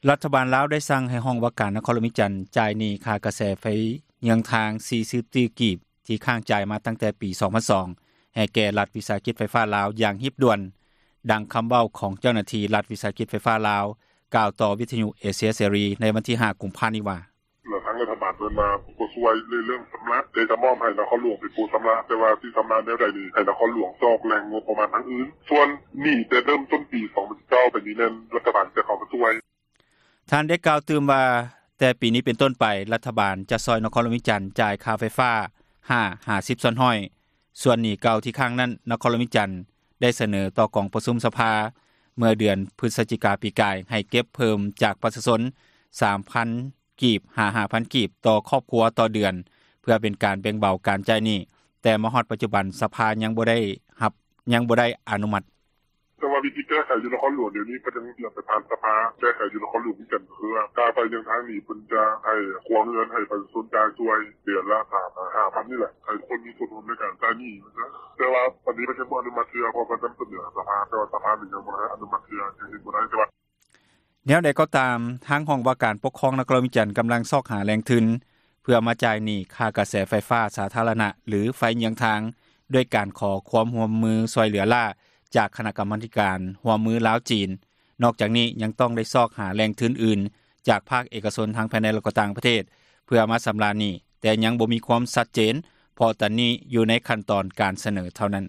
ລັດຖະບານລາວໄດ້ສັ່ງໃຫ້ຫ້ອງວ່າການນະຄອນຫຼວງວຽງຈັນ ຈ່າຍໜີ້ຄ່າກະແສໄຟເຍືອງທາງ ສີ່ສິບຕື້ກີບ ທີ່ຄ້າງຈ່າຍມາຕັ້ງແຕ່ປີ ສອງພັນສອງ ໃຫ້ແກ່ລັດວິສາຫະກິດໄຟຟ້າລາວ ຢ່າງຮີບດ່ວນ. ດັ່ງຄຳເວົ້າຂອງເຈົ້າໜ້າທີ່ລັດວິສາຫະກິດໄຟຟ້າລາວ ກ່າວຕໍ່ວິທຍຸເອເຊຍເສລີ ໃນວັນທີ ຫ້າ ກຸມພານີ້ວ່າ: ແລ້ວທາງລັດຖະບານເພິ່ນມາບໍ່ຊ່ວຍເລື່ອງຊຳລະ ແຕ່ຈະມອບໃຫ້ນະຄອນຫຼວງເປັນຜູ້ຊຳລະ ແຕ່ວ່າຊິຊຳລະແນວໃດນີ້ ໃຫ້ນະຄອນຫຼວງຊອກແຫຼ່ງງົບປະມານທາງອື່ນ ສ່ວນໜີ້ແຕ່ເລີ່ມຕົ້ນປີ ສອງພັນສິບເກົ້າ ໄປນີ້ແມ່ນລັດຖະບານຈະເຂົ້າມາຊ່ວຍ. ທ່ານໄດ້ກ່າວຕື່ມວ່າ ແຕ່ປີນີ້ເປັນຕົ້ນໄປ ລັດຖະບານຈະຊ່ອຍນະຄອນຫຼວງວຽງຈັນ ຈ່າຍຄ່າໄຟຟ້າ ຫ້າ ຫາ ສິບສ່ວນຮ້ອຍ. ສ່ວນໜີ້ເກົ່າທີ່ຄ້າງນັ້ນ ນະຄອນຫຼວງວຽງຈັນໄດ້ສະເໜີຕໍ່ກອງປະຊຸມສະພາ ເມື່ອເດືອນພຶສຈິກາປີກາຍ ໃຫ້ເກັບເພີ່ມຈາກປະຊາຊົນ ສາມພັນກີບ ຫາ ຫ້າພັນກີບ ຕໍ່ຄອບຄົວຕໍ່ເດືອນ ເພື່ອເປັນການແບ່ງເບົາການຈ່າຍໜີ້, ແຕ່ມາຮອດປັດຈຸບັນ ສະພາຍັງບໍ່ໄດ້ຮັບ ຍັງບໍ່ໄດ້ອະນຸມັດ. ແຕ່ວ່າວິທີແກ້ໄຂຢູ່ນະຄອນຫຼວງດຽວນີ້ ເພິ່ນຍັງເຫຼືອໄປຜ່ານສະພາ ແກ້ໄຂຢູ່ນະຄອນຫຼວງວຽງຈັນ ກໍຄືວ່າຄ່າໄຟເຍືອງທາງນີ້ ເພິ່ນຈະໃຫ້ຄົວເຮືອນ ໃຫ້ປະຊາຊົນຈ່າຍຊ່ວຍເດືອນລະ ສາມ ຫາ ຫ້າພັນນີ້ແຫຼະ ໃຫ້ຄົນມີສ່ວນຮ່ວມໃນການຈ່າຍໜີ້ ແຕ່ວ່າຕອນນີ້ເພິ່ນຍັງບໍ່ອະນຸມັດເທື່ອ ເພາະວ່າເພິ່ນນຳສະເໜີສະພາ ແຕ່ວ່າສະພານີ້ຍັງບໍ່ໄດ້ອະນຸມັດເທື່ອ ຍັງເຮັດບໍ່ໄດ້ ແຕ່ວ່າ ແນວໃດກໍຕາມ ທາງຫ້ອງວ່າການປົກຄອງນະຄອນຫຼວງວຽງຈັນ ກຳລັງຊອກຫາແຫຼ່ງທຶນ ເພື່ອມາຈ່າຍໜີ້ຄ່າກະແສໄຟຟ້າສາທາລະນະ ຫຼື ໄຟເຍືອງທາງ ດ້ວຍການຂໍຄວາມຮ່ວມມືຊ່ວຍເຫຼືອລ້າ ຈາກຄະນະກຳມາທິການຮ່ວມມືລາວ-ຈີນ. ນອກຈາກນີ້ ຍັງຕ້ອງໄດ້ຊອກຫາແຫຼ່ງທຶນອື່ນ ຈາກພາກເອກະຊົນ ທັງພາຍໃນ ແລະ ກໍຕ່າງປະເທດ ເພື່ອມາຊຳລະໜີ້, ແຕ່ຍັງບໍ່ມີຄວາມຊັດເຈນ ເພາະຕອນນີ້ຢູ່ໃນຂັ້ນຕອນການສະເໜີເທົ່ານັ້ນ.